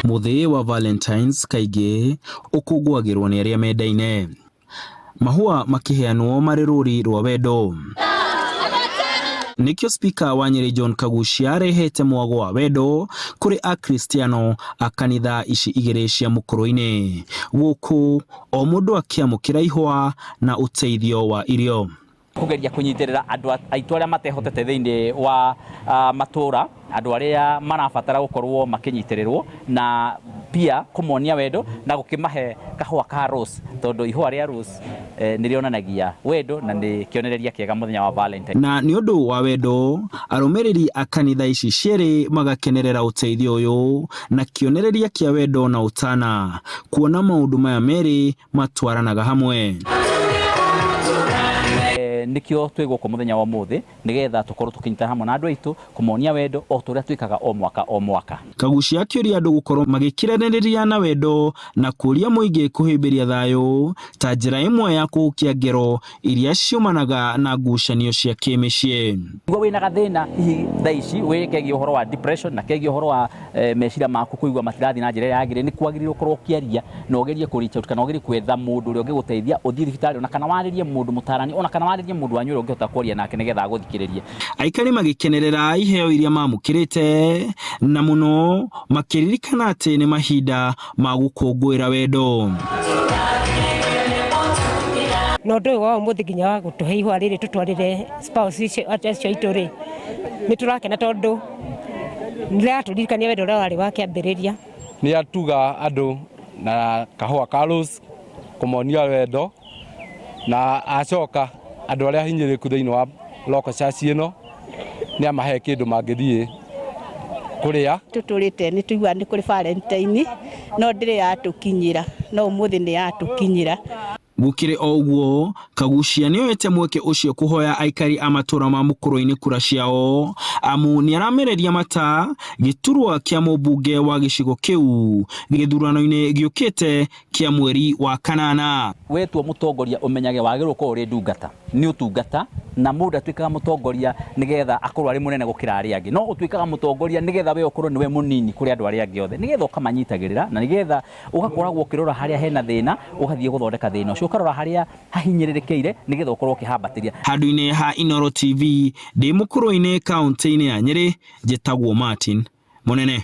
Mũthĩ wa Valentines kaingĩ ũkũngũagĩrwo nĩ arĩa mendaine. Mahũa makĩheanwo marĩ rũri rwa wendo. Nĩkĩo Spika wa Nyĩrĩ John Kaguchia arehete mwago wa wendo kũrĩ Akristiano a kanitha ici igĩrĩ cia mũkũrũ-inĩ. Gũkũ o mũndũ akĩamũkĩra ihũa na ũteithio wa irio. Kũgeria kũnyitĩrĩra andũ aitũ arĩa matehotete thĩinĩ wa matũra, andũ arĩa marabatara gũkorwo makĩnyitĩrĩrwo na pia kũmonia wendo na gũkĩmahe kahũa ka rose, tondũ ihũa rĩa rose nĩ rĩonanagia wendo na nĩ kĩonereria kĩega mũthenya wa Valentine. Na nĩ ũndũ wa wendo, arũmĩrĩri a kanitha ici cierĩ magakenerera ũteithio ũyũ na kĩonereria kĩa wendo na ũtana, kuona maũndũ maya merĩ matwaranaga hamwe. Nĩkĩo twĩ gũkũ mũthenya wa ũmũthĩ nĩgetha tũkorwo tũkĩnyitana hamwe na andũ aitũ kũmonia wendo o ta ũrĩa twĩkaga o mwaka o mwaka. Kaguchia akĩũria andũ gũkorwo magĩkiranĩrĩria na wendo na kũria mũingĩ kũhĩmbĩria thayũ ta njĩra ĩmwe ya kũhukia ngero iria ciumanaga na ngucanio cia kĩmĩciĩ. Igua wĩna gathĩna hihi thaa ici wĩ kegiĩ ũhoro wa depression na kegiĩ ũhoro wa meciria maku kũigua matirathiĩ na njĩra ĩrĩa yagĩrĩire, nĩ kwagĩrĩire ũkorwo ũkĩaria na ũgerie kũ reach out kana ũgerie gwetha mũndũ ũrĩa ũngĩgũteithia, ũthiĩ thibitarĩ ona kana warĩrie mũndũ mũtarani ona kana warĩrie mũndũ wanyu ũrĩa ũngĩhota kwaria nake nĩgetha agũthikĩrĩrie. Aikari magĩkenerera iheo iria mamũkĩrĩte na mũno makĩririkana atĩ nĩ mahinda ma gũkũngũĩra wendo. Na ũndũ ũyũ wa ũmũthĩ nginya wa gũtũhe ihũa rĩrĩ tũtwarĩre spouse icio acio aitũ rĩ, nĩ tũrakena tondũ nĩ rĩratũririkania wendo ũrĩa warĩ wa kĩambĩrĩria. Nĩ atuga andũ na kahũa ka rose kũmonia wendo na acoka andũ arĩa ahinyĩrĩrĩku thĩinĩ wa local church ĩno nĩ amahe kĩndũ mangĩthiĩ kũrĩa. Tũtũrĩte nĩ tũiguaga nĩ kũrĩ Valentine no ndĩrĩ yatũkinyĩra no ũmũthĩ nĩ yatũkinyĩra. Gũkĩrĩ o ũguo, Kaguchia nĩoete mweke ũcio kũhoya aikari a matũra ma Mũkũrwe-inĩ kura ciao amu nĩaramereria mata gĩturwa kĩa mũmbunge wa gĩcigo kĩu gĩthurano-inĩ gĩũkĩte kĩa mweri wa kanana. Wetua mũtongoria ũmenyage wagĩrĩirwo gũkorwo ũrĩ ndungata, nĩ ũtungata, na mũndũ ndatuĩkaga mũtongoria nĩgetha akorwo arĩ mũnene gũkĩra arĩa angĩ, no ũtuĩkaga mũtongoria nĩgetha we ũkorwo nĩwe mũnini kũrĩ andũ arĩa angĩ othe, nĩgetha ũkamanyitagĩrĩra na nĩgetha ũgakoragwo ũkĩrora harĩa hena thĩna, ũgathiĩ gũthondeka thĩna ũcio, ũkarora harĩa hahinyĩrĩrĩkĩire nĩgetha ũkorwo ũkĩhambatĩria. Handũ-inĩ ha Inooro TV, ndĩ Mũkũrwe-inĩ kauntĩ-inĩ ya Nyĩrĩ, njĩtagwo Martin Mũnene.